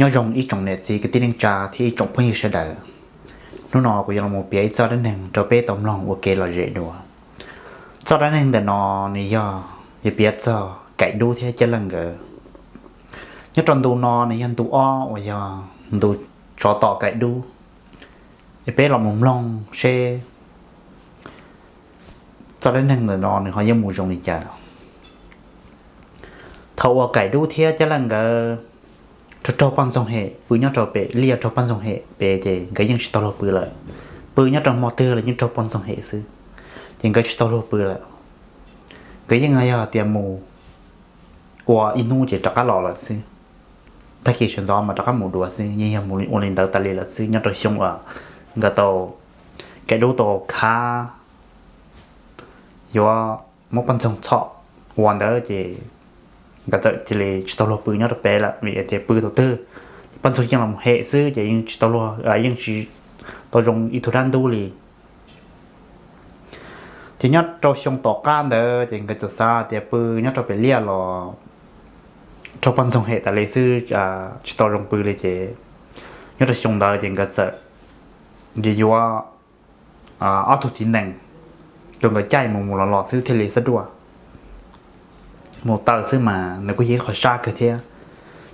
Nyob zoo ib tsoom niam txiv kwv tij neej tsa thiab ib tsoom phooj ywg sawv daws. Hnub no kuv yuav los piav ib txoj dab neeg rau peb tau mloog ua kev lom zem dua. Txoj dab neeg ntawm no nws yog yuav piav txog Kaim Dub thiab Cab Leej nkawd. Nyob rau ntu no nws yog ntu ob uas yog ntu tsov tom Kaim Dub. Es peb los mus mloog seb txoj dab neeg ntawm no nws ho yuav mus zoo li cas. Thaum uas Kaim Dub thiab Cab Leej nkawd raug raug poj ntxoog hem pw nyob rau pem liaj, raug poj ntxoog hem pem ces nkawd yeej tsis tau luag pw lawm. Pw nyob rau hmo twg los yeej raug poj ntxoog hem xwb, ces nkawd tsis tau luag pw lawm. Nkawd yeej yog tias mus ua ib hnub ces rov qab los lawm xwb. Tag kis sawv ntxov mas rov qab mus dua xwb, yeej yog mus ua li ntawd tas li lawm xwb nyob rau xyoo uas nkawd tau, Kaim Dub tau khav yuav muab poj ntxoog txhom ua ntawd ces nkawd txawm cia li tsis tau luag pw nyob rau pem lawm vim tias pw thaum twg poj ntxoog yeej los hem xwb ces yeej tsis tau luag, yeej tsis tau zoo ib tug dab ntub li. Ces nyob rau xyoo tom qab ntawd ces nkawd txawm xav tias pw nyob rau pem liaj los raug poj ntxoog hem tas li xwb, tsis tau zoo pw li ces nyob rau xyoo ntawd ces nkawd txawm yuav ob tug txiv nees rau nkawd caij mus mus los los xwb thiaj li xab duaj mus taw xwb mas nws kuj yog ib qho sab kawg thiab.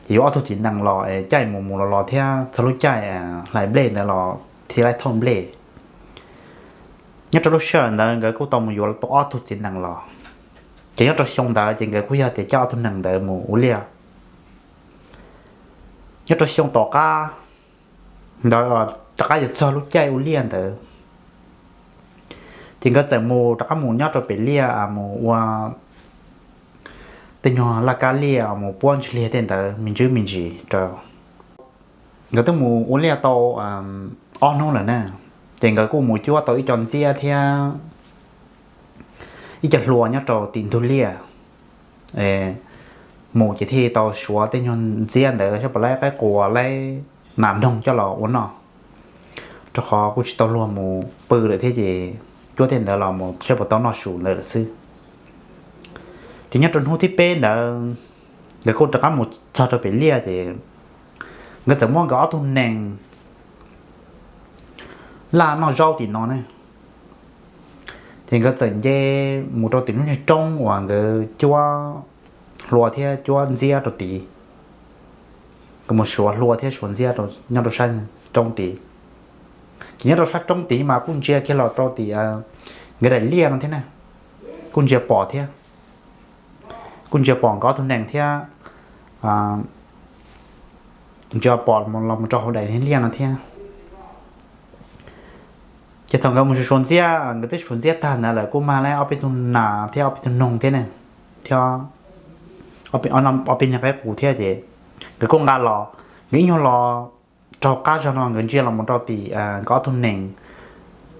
Ces yuav ob tug txiv nees los caij mus mus los los thiab txog lub caij hlais nplej ntawd los thiaj li thauj nplej. Nyob rau lub sij hawm ntawd nkawd kuj tau mus yuav tau ob tug txiv nees los. Ces nyob rau xyoo ntawd ces nkawd kuj yog tias coj ob tug nees ntawd mus ua liaj. Nyob rau xyoo tom qab ntawd rov qab yuav txog lub caij ua liaj ntawd ces nkawd txawm mus rov qab mus nyob rau pem liaj mus ua tej nyuag laj kab liaj mus puab ntsis liaj tej ntawd me ntsis me ntsis rau. Nkawd twb mus ua liaj tau ob hnub lawm na, ces nkawd kuj mus cuab tau ib co ntxiab thiab ib co hlua nyob rau tim ntug liaj. Mus ces thiaj tau suav tej nyuag ntxiab ntawd sab pam laib qaib qua laib nas noog coj los ua noj, rau qhov kuj tsis tau luag mus pw lawm thiab ces cuab tej ntawd los mus saib puas tau noj su ntawd lawm xwb. Ces nyob rau hnub thib peb ntawd nkawd kuj rov qab mus txog rau pem liaj ces nkawd txawm muab nkawd ob tug nees laj noj zaub tim no ne. Ces nkawd txawm nce mus rau tim lub nyuag roob uas nkawd cuab hlua thiab cuab ntxiab rau tid. Nkawd mus suav hlua thiab suav ntxiab nyob rau sab roob tid. Ces nyob rau sab roob tid mas kuj ntsia kiag los rau tim nkawd daim liaj no thiab na, kuj ntsia pom thiab. Kuj ntsia pom nkawd ob tug nees thiab, ntsia pom los mus rau hauv daim liaj no thiab. Ces thaum nkawd mus suav ntxiab, nkawd twb suav ntxiab tag ntawd lawm kuj mag lawm ob peb tug nas thiab ob peb tug noog thiab ne, thiab ob peb niag qaib qus thiab ces nkawd kuj nqa los, nkawd ib nyuag los rau qab zog no nkawd ntsia los mus rau tim nkawd ob tug nees.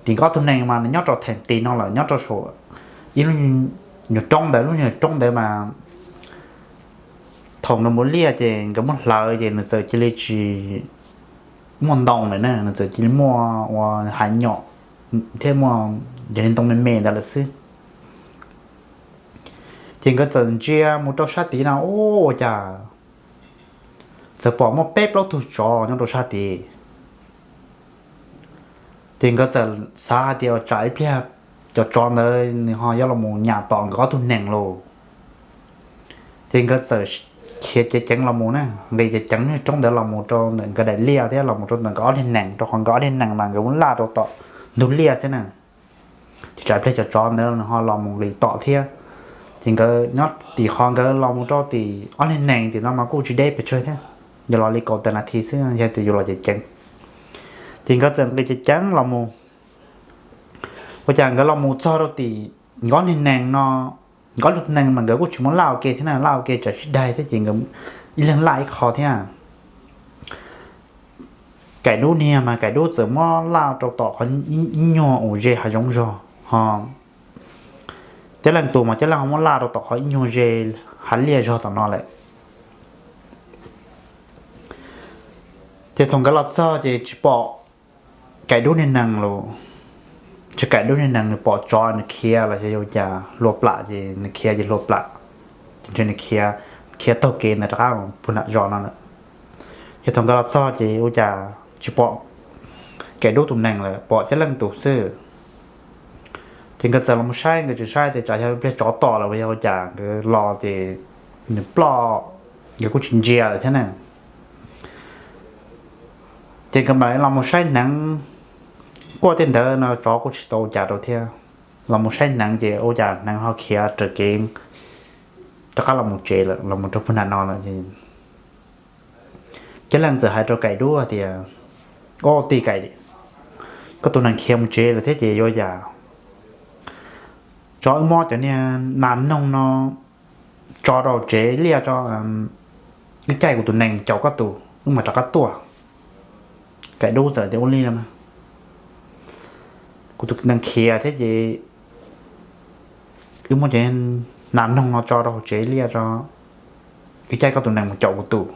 Tim nkawd ob tug nees mas nws nyob rau theem qis no lawm nyob rau saum ib lub nyuag roob ntawd, lub nyuag roob ntawd mas thaum nkawd mus liaj ces nkawd muab hlawv ces nws txawm cia li tsis muaj ntoo lawm na, nws txawm cia li muaj ua hav nyom thiab muaj yog li ntoo me me ntawd lawm xwb. Ces nkawd txawm ntsia mus rau sab tid no ua cas txawm pom muaj peb plaub tug tsov nyob rau sab tid. Ces nkawd txawm xav hais tias tsam ib pliag cov tsov ntawd nws ho yuav los mus nyam tom nkawd ob tug nees lauj. Ces nkawd txawm khiav ceev ceev los mus na, nqis ceev ceev lub nyuag roob ntawd los mus rau ntawm nkawd daim liaj thiab los mus rau ntawm nkawd ob niag nees, rau qhov nkawd ob niag nees mas nkawd muab laj rau tom ntug liaj xwb na. Ces tsam ib pliag cov tsov ntawd ho los mus nqis tom thiab. Ces nkawd nyob tim qhov nkawd los mus rau tim ob niag nees tim no mas kuj tsis deb pes tsawg thiab, yog los li kaum tawm nas this xwb yog tias yus los ceev ceev. Ces nkawd txawm nqis ceev ceev los mus, ua cas nkawd los mus txog rau tim nkawd ob niag nees no, nkawd ob tug nees mas nkawd kuj tsis muab laj ua ke thiab na, laj ua ke tsam sib daig thiab ces nkawd ib leeg laj ib qho thiab. Kaim Dub niag mas Kaim Dub txawm muab laj rau tom qhov ib nyuag uas ze hav zoov zog ho, Cab Leej tus mas Cab Leej ho muab laj rau tom qhov ib nyuag ze hav liaj zog tom no lawm. Ces thaum nkawd los txog ces tsis pom Kaim Dub niag nees los, tsis Kaim Dub niag nees nws pom tsov nws khiav los xyov yog cas hlua plam ces nws khiav ces hlua plam, ces ntshe nws khiav, khiav taug kev ntawd rov qab puag nram zos no lawm. Ces thaum nkawd los txog ces ua cas tsis pom Kaim Dub tus nees lawm, pom Cab Leej tus xwb. Ces nkawd txawm los mus saib, nkawd tsis saib tias tsam yog pliag tsov tom lawm uas yog ua cas nkawd los ces nws ploj, nkawd kuj tsis ntsia lawm thiab na. Ces nkawd mam li los mus saib hneev, kuaj tej ntawd no tsov kuj tsis tau ua cas rau thiab. Los mus saib hneev ces ua cas hneev ho khiav raws kev rov qab los mus tsev lawm, los mus rau puag nram no lawm. Cab Leej txawm hais rau Kaim Dub hais tias, Au, tij Kaim, koj tus nees khiav mus tsev lawm thiab ces yuav ua cas? Tsov wb muab cov niag nas noog no tso rau tsev liaj tso, wb caij kuv tus nees caum koj tus, wb mam rov qab tuaj. Kaim Dub txawm tias, Ua li los mas, kuv tus nees khiav thiab ces wb muab cov nas noog no tso rau hauv tsev liaj tso, wb caij koj tus nees mus caum kuv tus.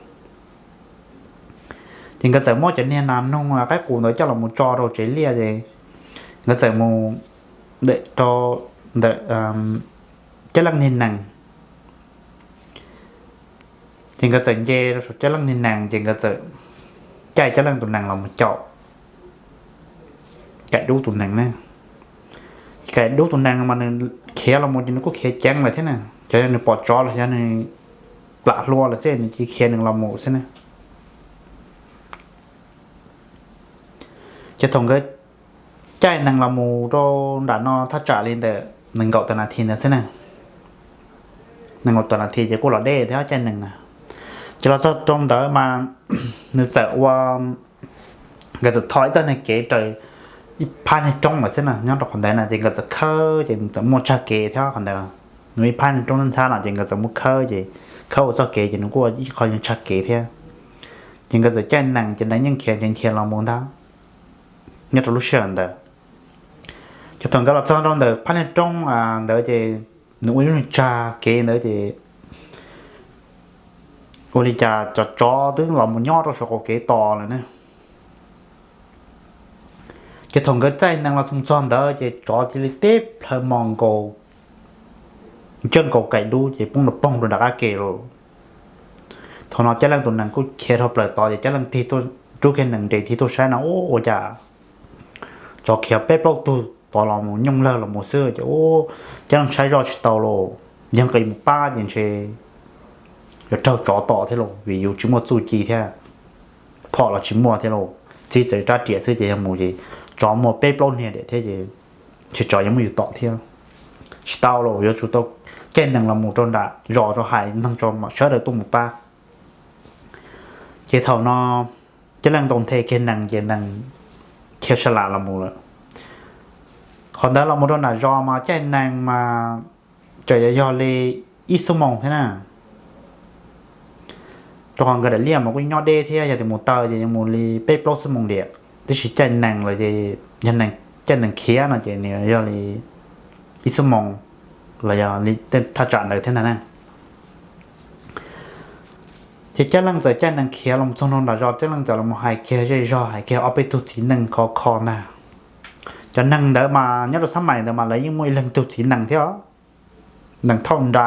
Ces nkawd txawm muab cov niag nas noog qaib qus ntawd coj los mus tso rau tsev liaj ces nkawd txawm mus rau ntawm Cab Leej niag nees. Ces nkawd txawm nce rau saum Cab Leej niag nees ces nkawd txawm caij Cab Leej tus nees los mus caum Kaim Dub tus nees na. Ces Kaim Dub tus nees mas nws khiav los mus ces nws kuj khiav ceev lawm thiab na, xyov yog nws pom tsov los yog nws plam hlua lawm xwb, nws cia khiav nws los mus xwb na. Ces thaum nkawd caij nees los mus rau nram no thaj tsam li ntawm nees nkaum tawm nas this ntawd xwb na, nees nkaum tawm nas this ces kuj los deb thiab caij nees na. Ces los txog rau ntawd mas nws txawm ua, nkawd txawm tho ib txoj niag kev raws ib phab niag roob lawm xwb na, nyob rau qhov ntawd na ces nkawd txawm khawb ces nws txawm muaj tshaj kev thiab qhov ntawd. Nws ib phab niag roob ntxhab no ces nkawd txawm muab khawb ces khawb ua txoj kev ces nws kuj ua ib qho yeej tshaj kev thiab. Ces nkawd txawm caij nees ces nees yeej khiav nrhiav nrhiav los mus ntag nyob rau lub sij hawm ntawd. Ces thaum nkawd los txog rau ntawm phab niag roob ntawd ces nws ua ib lub niag tshaj kev ntawd ces ua li cas cov tsov twb los mus nyob rau saum qaum kev tos lawm na. Ces thaum nkawd caij nees los mus txog ntawd ces tsov cia li teb plhaw mos nkaus, ntsawj nkaus Kaim Dub ces poob rau poog rau nram qab ke lawm. Thaum no Cab Leej tus nees kuj khiav dhau plaws tod ces Cab Leej tig tuaj rub kiag nees nres tig tuaj saib no ua cas tsov khiav peb plaub tug tod los mus nyooj lawg los mus xwb ces ua Cab Leej saib zoj tsis tau los, yog nqis mus pab ces ntshe yuav raug tsov tom thiab los vim yus tsis muaj txuj ci thiab, phom los tsis muaj thiab los, txib txawm rab riam xwb ces yog mus ces tsov muaj peb plaub niag riam thiab ces ntshe tsov yuav muab yus tom thiab. Tsis tau los yuav tsum tau caij nees los mus rau nram zos rau hais neeg tso mam sawv daws tuaj mus pab. Ces thaum no Cab Leej tau nthe kiag nees ces nees khiav sa las los mus lawm. Qhov ntawd los mus rau nram zos mas caij nees mas tseem yog li ib xuab moos thiab na. Rau qhov nkawd daim liaj mas kuj nyob deb thiab, yog tias mus taw ces yuav mus li peb plaub xuab moos diam, tab sis caij nees los ces yog caij nees khiav no ces nws yog li ib xuab moos los yog li tej thaj tsam ntawd thiab ntag na. Ces Cab Leej txawm caij nees khiav los txog nram zos, Cab Leej txawm los hais kiag zej zog, hais kiag ob peb tug txiv neej khov kho ntag. Cov neeg ntawd mas nyob rau xab mais ntawd mas lawv yeej muaj ib leeg tug txiv nees thiab, nees thauj nra.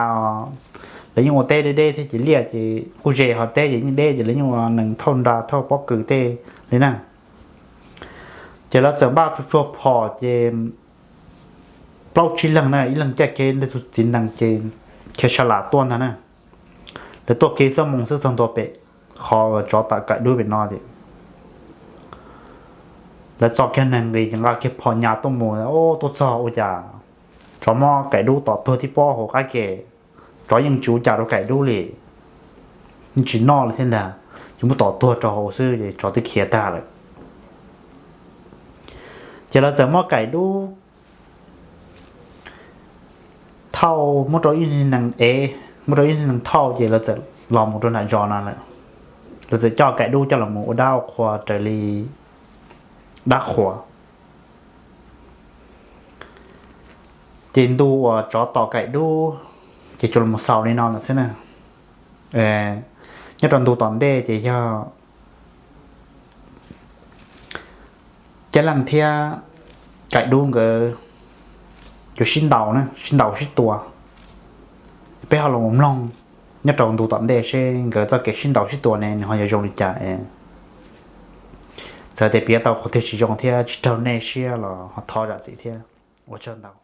Lawv yeej ua teb deb deb thiab ces liaj ces kuj ze, ho teb ces yeej deb ces lawv yeej ua nees thauj nra thauj pob kws tej li na. Ces lawv txawm npaj tsuag tsuag phom ces plaub tsib leeg na, ib leeg caij kiag ib tug txiv nees ces khiav sa las tuaj ntag na. Lawv tuaj kiag xuab moos xwb txog ntua pem qhov tsov tom Kaim Dub pem no ces lawv txo kiag nees nqis ces nqa kiag phom nyas tuaj mus, tuaj txog ua cas tsov muab Kaim Dub tom tuag tib pob hauv qab ke. Tsov yeej tsis ua cas rau Kaim Dub li, yeej tsis noj li thiab ntag, ces muab tom tuag rau hauv xwb ces tsov twb khiav tag lawm. Ces lawv txawm muab Kaim Dub thauj, muab rau ib nees ev, muab rau ib nees thauj ces lawv txawm los mus rau nram zos no lawm. Lawv txawm coj Kaim Dub coj los mus ua dab ua qhua raws li dab qhuas. Ces ntu uas tsov tom Kaim Dub ces tsuas los mus xaus li no lawm xwb na. Nyob rau ntu tom ntej ces yog Cab Leej thiab Kaim Dub nkawd yuav sib ntaus na, sib ntaus sib tua. Peb ho los mloog nyob rau ntu tom ntej seb nkawd txoj kev sib ntaus sib tua ne nws ho yuav zoo li cas es txawm tias piav tau qhov twg tsis zoo thiab tsis raug nej siab los ho thov zam txim thiab. Ua tsaug ntau.